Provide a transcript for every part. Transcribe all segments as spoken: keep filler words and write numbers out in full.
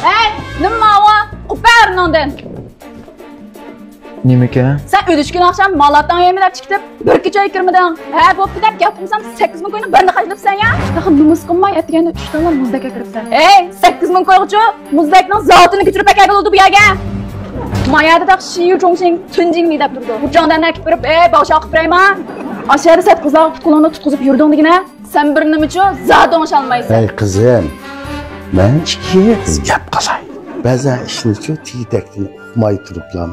ھەي، نېمە ماۋۇ؟ قوپار ئورنۇڭدىن. نېمىكەن؟ سەن ئۆلۈشكۈن ئاخشام مالاتاڭ يەيمەن دەپ چىقىپ، بىر كېچە ئۆيگە كىرمىدىڭ. ھە، بوپتۇ دەپ گەپ قىلسام، سەككىز مىڭ كوينىڭ بىرىنى خەجلەپسەن يا. تېخى نومۇس قىلماي ئەتىگەندە ئۈچ دانە مۇزدەك ئەكىرىپسەن. ھەي، سەككىز مىڭ كويغىچۇ مۇزدەكنىڭ زاۋۇتىنى كۆچۈرۈپ ئەكەلگىلى بولىدۇ بۇ يەرگە. مايەدە داق شىيۇ چوڭشىڭ تۇنجىڭ مى دەپ تۇرىدۇ. ئۇچاڭدىن ئەكىپ بېرىپ، ئەي، باغشا قىلىپ بېرەيما؟ ئاشۇ يەردە سەت قىزلارغا پۇت قولۇڭنى تۇتقۇزۇپ يۈردۈڭ دېگىنە. سەن بىر نېمىچۇ زادىڭ ئوشالمايسەن. ھەي قىزىم، مەن ئىككى قىز گەپ قىلاي. بەزەن ئىشنىچۇ تېگى-تەكتىنى ئۇقماي تۇرۇپلام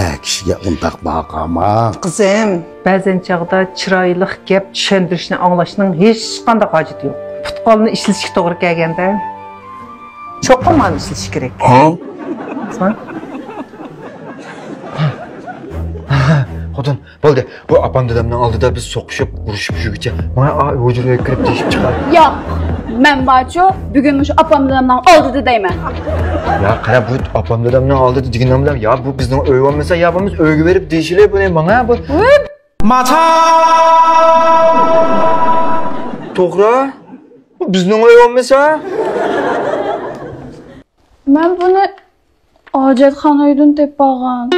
ئەر كىشىگە ئۇنداق باھا قىلما. قىزىم. بەزەن چاغدا چىرايلىق گەپ چۈشەندۈرۈشنى ئاڭلاشنىڭ ھېچقانداق ھاجىتى يوق. پۇت-قولنى ئىشلىتىشكە توغرا كەلگەندە، چوقۇم مانا ئىشلىتىش كېرەك. ھا؟ خوتۇن، بولدى. بۇ ئاپام دادامنىڭ ئالدىدا بىز سوقۇشۇپ، ئۇرۇشۇپ يۈرگۈچە، ماڭا ھۇجرىغا كىرىپ دېيىشىپ چىقار. ياق، مەن بارچۇ، بۈگۈن مۇشۇ ئاپام دادامنىڭ ئالدىدا دەيمەن. يا قارا، بۇ ئاپام دادامنىڭ ئالدىدا دېگىنىڭ بىلەن، يا بۇ بىزنىڭ ئۆي بولمىسا، يا بولمىسا ئۆيگە بېرىپ دېيىشىلى بۇنى ماڭا بۇ. ماتا! توغرا. بۇ بىزنىڭ ئۆي بولمىسا. مەن بۇنى ھاجەتخانا ئۆيدىن تېپىپ ئالغان.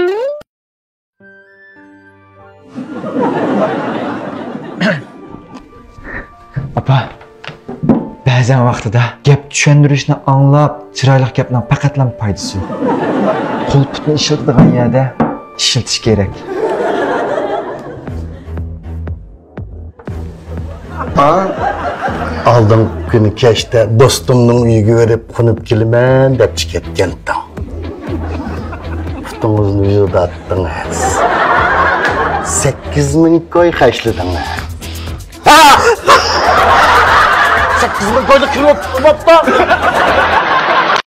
ئاپا، بەزەن ۋاقتىدا گەپ چۈشەندۈرۈشنى ئاڭلاپ، چىرايلىق گەپنىڭ پەقەتلا پايدىسى يوق. قول پۇتنى ئىشلىتىدىغان يەردە ئىشلىتىش كېرەك. ھا؟ ئالدىنقى كۈنى كەچتە دوستۇمنىڭ ئۆيىگە بېرىپ قونۇپ كېلىمەن دەپ چىقىپ كەتكەنتىڭ. پۇتىڭىزنى يۇيۇۋاتتىڭىز. سەككىز مىڭ كوي خەجلىدىڭىز. ھا! سەككىز مىڭ كوينى كىرىپ قىلماپتا.